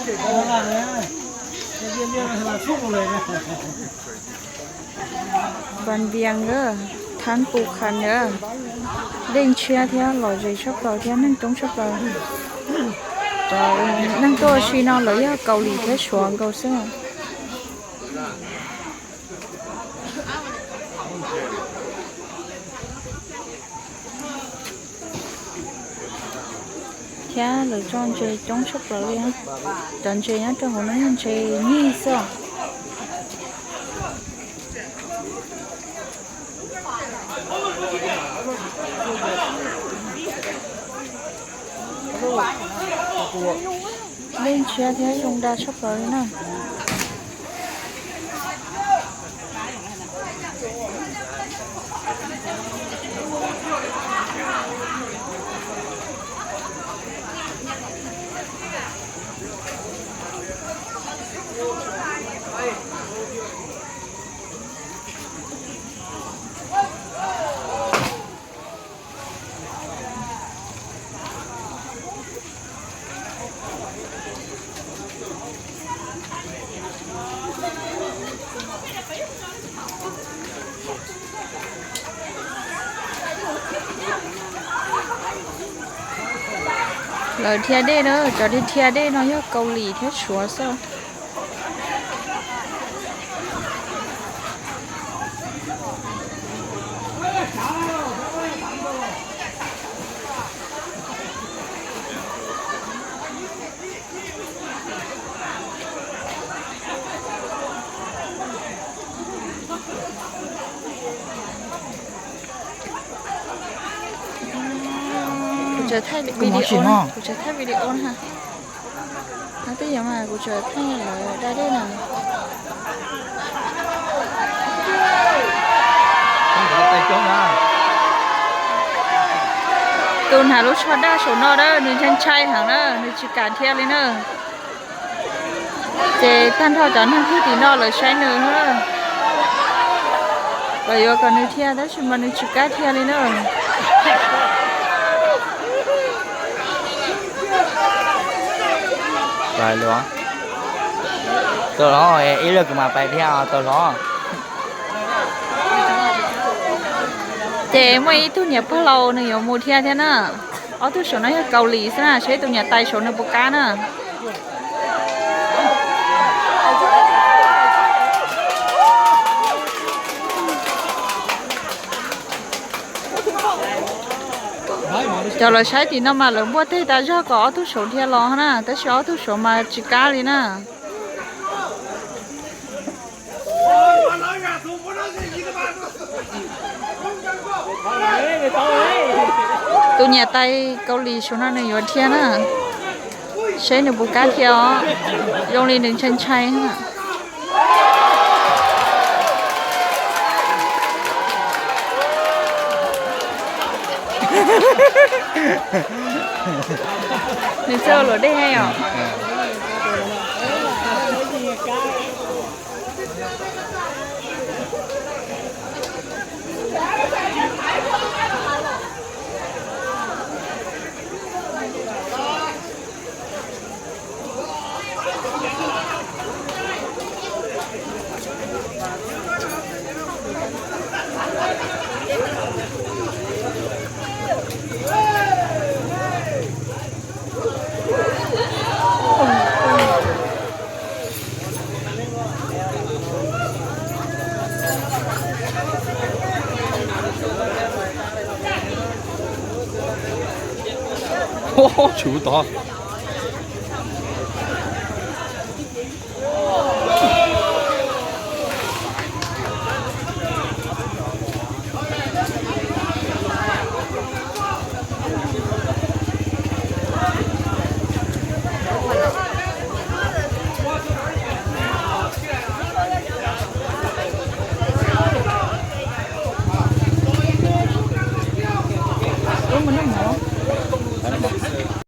Vas Vias, Thab Pus Khas, dej ntshiab thiab lom zem tshaj plaws thiab neeg coob tshaj plaws. Neeg tuaj ua si no lawv yog Kaus Lim thiab Suav nkaus xwb. Thiab lawv tso ntses coob tshaj plaws li. Cov ntses nyob rau hauv no yog ntses nyij xwb. Dej ntshiab thiab zoo dag tshaj plaws li na. Lawv dhia dej na, cov dhia dhia dej no yog Kaus Lim thiab Suav xwb. Kuv tseem thaij video, kuv tseem thaij video na. Twb yog mas kuv tseem thaij lawv da dej na. Tus hnav lub tsho daj saum no na, nws ntshai ntshai heev na, nws tsis kam dhia li na. Ces tag nrho cov neeg tim no lawv saib nws, lawv yuav kom nws dhia tab sis mas nws tsis kam dhia li na. Tau los, ib leeg kuv mam pais dhia tau los. Ces muaj ib tug niam pog laus nws yuav mus dhia thiab na. Ob tug saum no yog Kaus Lim xwb na, saib tus niam tais saum nws puas kam na. Cov lawv saib tim no mas lawv npuaj teg tas zog kom ob tug saum dhia los na, tab sis ob tug saum mas tsis kam li na. Tus niam tais Kaus Lim saum no nws yuav dhia na, saib nws puas kam dhia os, zoo li nws ntshai ntshai. Nws txawj ua luam dej os. Tshuv tod.